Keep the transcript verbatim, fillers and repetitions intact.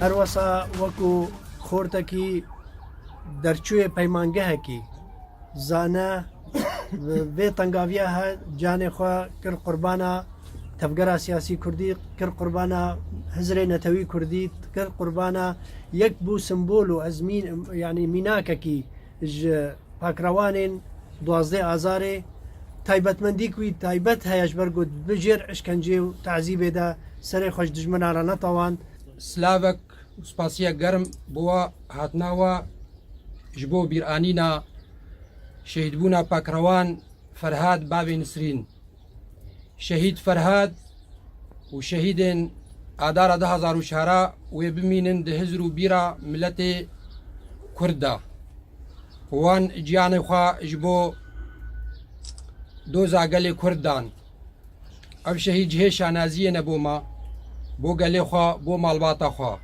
Her wesa wekû xortekî derçûyê peymangehekî zane, vê tengaviya he canê xwe kir qurbana tevgera siyasî kurdî, kir qurbana hizrê netewî kurdî, kir qurbana yek bû simbol û ez mîn-, yanî mînakekî ji pakrewanên duwazdeh Azarê. Taybetmendîk wî taybet heye, ji ber ku bi jêr işkencê û tazîbê de serê xwe ji dijminan re netewand. Silavek û spasiyek germ bo we hatina we ji bo bîranîna şehîdbûna pakrewan Ferhad Bavê Nisrîn. Şehîd Ferhad û şehîdên Adara du hazar û çar wê bimînin di hizr û bîra miletê Kurd de. Wan giyanê xwe ji bo doza gelê Kurd dan. Ev şehîd cihê şanaziyê ne bo me, bo gelê xwe, bo malbata xwe.